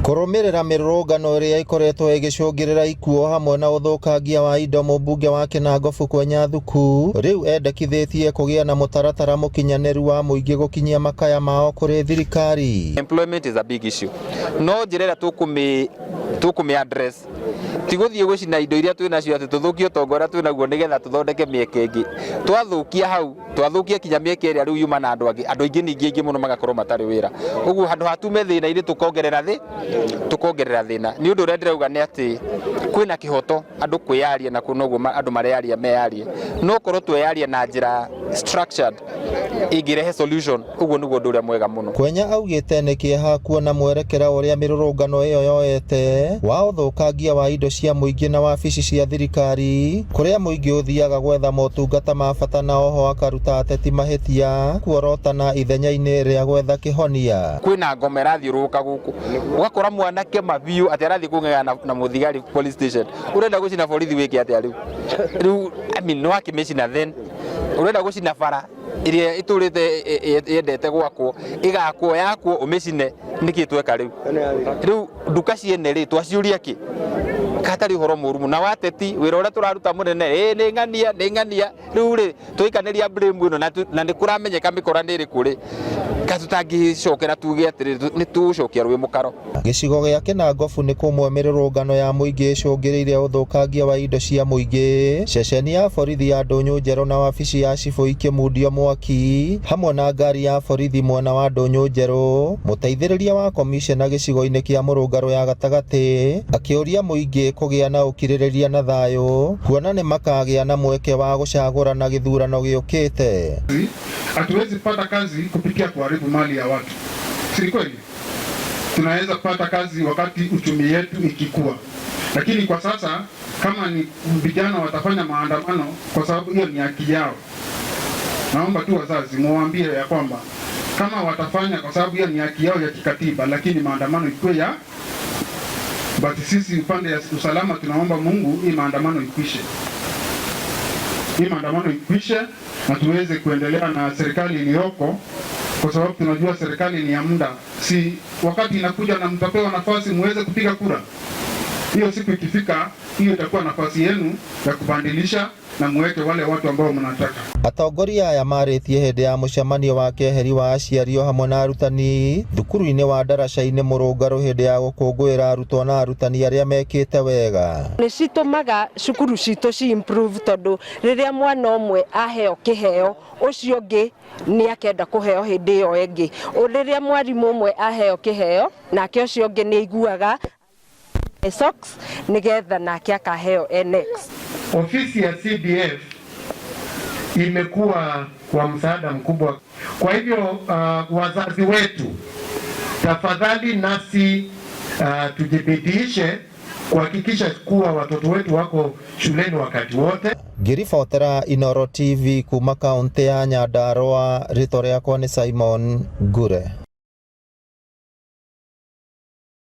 Kũrũmĩrĩra mĩrũrũngano ĩrĩa ĩkoretwo ĩgĩcũngĩrĩra ikuũ hamwe na ũthũkangia wa indo mũmbunge wa Kĩnangobu Kwenya Thuku rĩu endekithĩtie kũgĩa na mũtaratara mũkinyanĩru wa mũingĩ gũkinyia makaya mao kũrĩ thirikari. Employment is a big issue. No njĩra ĩrĩa tũkũmĩ tũkũmĩ address ti gũthiĩ gũcina indo iria twĩ nacio atĩ tũthũkie ũtonga ũrĩa twĩ naguo nĩgetha tũthondeke mĩeke ĩngĩ. Twathũkia hau twathũkia kinya mĩeke ĩrĩa rĩu yuma na andũ angĩ, andũ aingĩ ningĩ aingĩ mũno magakorwo matarĩ wĩra. Ũguo handũ ha tume thĩna-inĩ tũkongerera thĩ tũkongerera thĩna. Nĩ ũndũ ũrĩa ndĩrauga nĩ atĩ kwĩna kĩhoto andũ kwĩyaria na noguo andũ mareyaria meyarie, no korwo tweyaria na njĩra structured ĩngĩrehe solution, ũguo nĩguo ũndũ ũrĩa mwega mũno. Kwenya augĩte nĩ kĩeha kuona mwerekera ũrĩa mĩrũrũngano ĩyo yoete wa ũthũkangia wa indo cia mũingĩ na wabici cia thirikari kũrĩa mũingĩ ũthiaga gwetha motungata ma bata na oho akaruta ateti mahĩtia kuorotana ithenya-inĩ rĩa gwetha kĩhonia. Kwĩna ngoma ĩrathiũrũrũka gũkũ, ũgakora mwanake ma biũ atĩ arathiĩ kũng'eng'ana na mũthigari police station, ũrenda gũcina borithi wĩke atĩa rĩu? Rĩu I mean, nĩ wakĩmĩcina then ũrenda gũcina bara ĩrĩa ĩtũrĩte yendete gwakwo ĩgakwo yakwo ũmĩcine nĩkĩ tweka rĩu? Rĩu nduka ciene rĩ twaciũria kĩ? Katarĩ ũhoro mũru mũno. Na wateti wĩra ũrĩa tũraruta mũnene ĩ nĩ ng'ania nĩ ng'ania rĩu rĩ tũikanĩria blame ĩno na nĩ kũramenyeka mĩkora nĩ ĩrĩkũ rĩ ka tũtangĩcokera tuge atĩrĩrĩ nĩ tũgũcokia rwĩ mũkaro. Gĩcigo gĩa Kĩnangobu nĩ kũmwe mĩrũrũngano ya mũingĩ ĩcũngĩrĩirie ũthũkangia wa indo cia mũingĩ, ceceni ya borithi ya Ndũnyũ Njerũ na wabici ya cibũ ikĩmundio mwaki hamwe na ngari ya borithi mwena wa Ndũnyũ Njerũ. Mũteithĩrĩria wa komicona gĩcigo-inĩ kĩa Mũrũngarũ ya gatagatĩ akĩũria mũingĩ kũgĩa na ũkirĩrĩria na thayũ kuona nĩ makagĩa na mweke wa gũcagũrana gĩthurano gĩũkĩte. Hatuwezi pata kazi kupitia kuharibu mali ya watu, si kweli? Tunaweza kupata kazi wakati uchumi yetu ikikua, lakini kwa sasa kama ni vijana watafanya maandamano kwa sababu hiyo ni haki yao. Naomba tu wazazi muwaambie ya kwamba kama watafanya kwa sababu hiyo ni haki yao ya kikatiba, lakini maandamano ikuwe ya but sisi upande ya usalama tunaomba Mungu hii maandamano ikwishe, hii maandamano ikwishe na tuweze kuendelea na serikali iliyoko, kwa sababu tunajua serikali ni ya muda, si wakati inakuja na mtapewa nafasi muweze kupiga kura. Hiyo siku ikifika, hiyo itakuwa nafasi yenu ya kubadilisha na muweke wale watu ambao mnataka. Atongoria aya marĩtie hĩndĩ ya mũcemanio wa keheri wa aciari o hamwe na arutani thukuru-inĩ wa Ndaraca-inĩ Mũrũngarũ hĩndĩ ya gũkũngũĩra arutwo na arutani arĩa mekĩte wega. Nĩ citũmaga cukuru citũ ci improve tondũ rĩrĩa mwana ũmwe aheo kĩheo ũcio ũngĩ nĩ akenda kũheo hĩndĩ ĩyo ĩngĩ. Rĩrĩa mwarimũ ũmwe aheo kĩheo nake ũcio ũngĩ nĩ aiguaga socks nĩgetha nake akaheo NX. Ofisi ya CDF imekuwa kwa msaada mkubwa. Kwa hivyo wazazi wetu tafadhali nasi tujibidiishe kuhakikisha kuwa watoto wetu wako shuleni wakati wote. Ngĩribotera Inooro TV kuma kaunti ya Nyandarua, rĩtwa rĩakwa nĩ Simon Ngure.